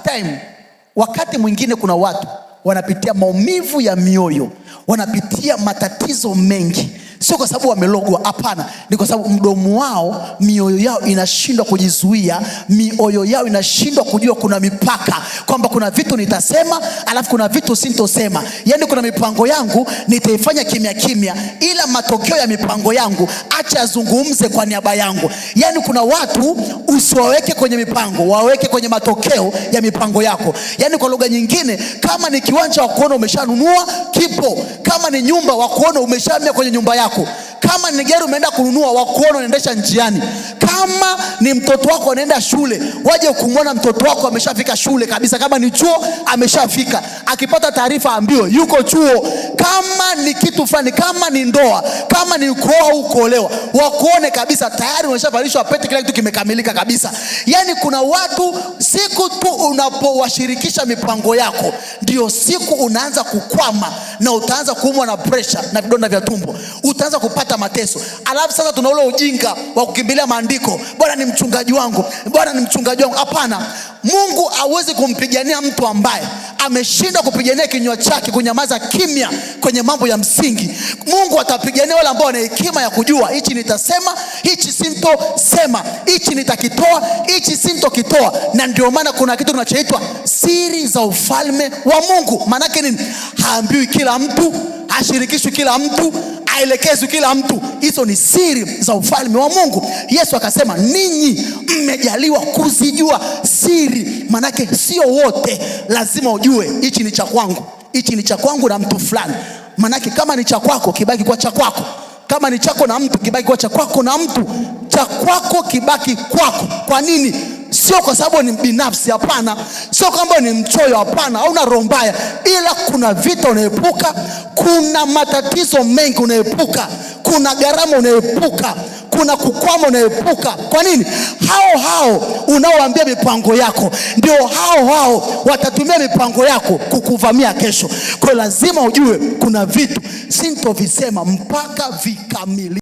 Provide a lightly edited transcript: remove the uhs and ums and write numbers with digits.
Sometime, wakati mwingine kuna watu wanapitia maumivu ya mioyo, wanapitia matatizo mengi, sio kwa sababu wamelogwa. Hapana, ni kwa sababu mdomo wao, mioyo yao inashindwa kujizuia, mioyo yao inashindwa kujua kuna mipaka, kwamba kuna vitu nitasema, alafu kuna vitu sintosema. Yaani kuna mipango yangu nitaifanya kimya kimya, ila matokeo ya mipango yangu acha azungumze kwa niaba yangu. Yaani kuna watu usiwaweke kwenye mipango, waweke kwenye matokeo ya mipango yako. Yaani kwa lugha nyingine, kama ni kiwanja wa kuona umeshanunua kipo, kama ni nyumba wa kuona umeshamia kwenye nyumba yako, kama ni gari umeenda kununua wa kuona unaendesha njiani, kama ni mtoto wako anaenda shule, waje kumwona mtoto wako ameshafika shule kabisa, kama ni chuo ameshafika, akipata taarifa ambiwe yuko chuo. Kama ni kitu fulani, kama ni ndoa, kama ni kuoa au kuolewa, wakuone kabisa tayari umeshavalishwa pete, kila kitu kimekamilika kabisa. Yaani kuna watu siku tu unapowashirikisha mipango yako, ndio siku unaanza kukwama na utaanza kuumwa na presha na vidonda vya tumbo, utaanza kupata mateso. Alafu sasa tuna ule ujinga wa kukimbilia maandiko, Bwana ni mchungaji wangu, Bwana ni mchungaji wangu. Hapana, Mungu hawezi kumpigania mtu ambaye ameshindwa kupigania kinywa chake kunyamaza kimya kwenye mambo ya msingi. Mungu atapigania wale ambao wana hekima ya kujua hichi nitasema, hichi sintosema, hichi nitakitoa, hichi sintokitoa. Na ndio maana kuna kitu kinachoitwa siri za ufalme wa Mungu. Maanake nini? Haambiwi kila mtu, hashirikishwi kila mtu, haelekezwi kila mtu. Hizo ni siri za ufalme wa Mungu. Yesu akasema ninyi mmejaliwa kuzijua siri. Maanake sio wote, lazima ujue hichi ni cha kwangu, hichi ni cha kwangu na mtu fulani. Maanake kama ni cha kwako kibaki kwa cha kwako, kama ni chako na mtu kibaki kwa cha kwako na mtu, cha kwako kibaki kwako. Kwa nini? Sio kwa sababu ni binafsi, hapana. Sio kwamba ni mchoyo, hapana, hauna roho mbaya, ila kuna vita unaepuka, kuna matatizo mengi unaepuka, kuna gharama unaepuka, kuna kukwama unaepuka. Kwa nini? Hao hao unaoambia mipango yako ndio hao hao watatumia mipango yako kukuvamia kesho. Kwa hiyo lazima ujue kuna vitu sintovisema mpaka vikamilike.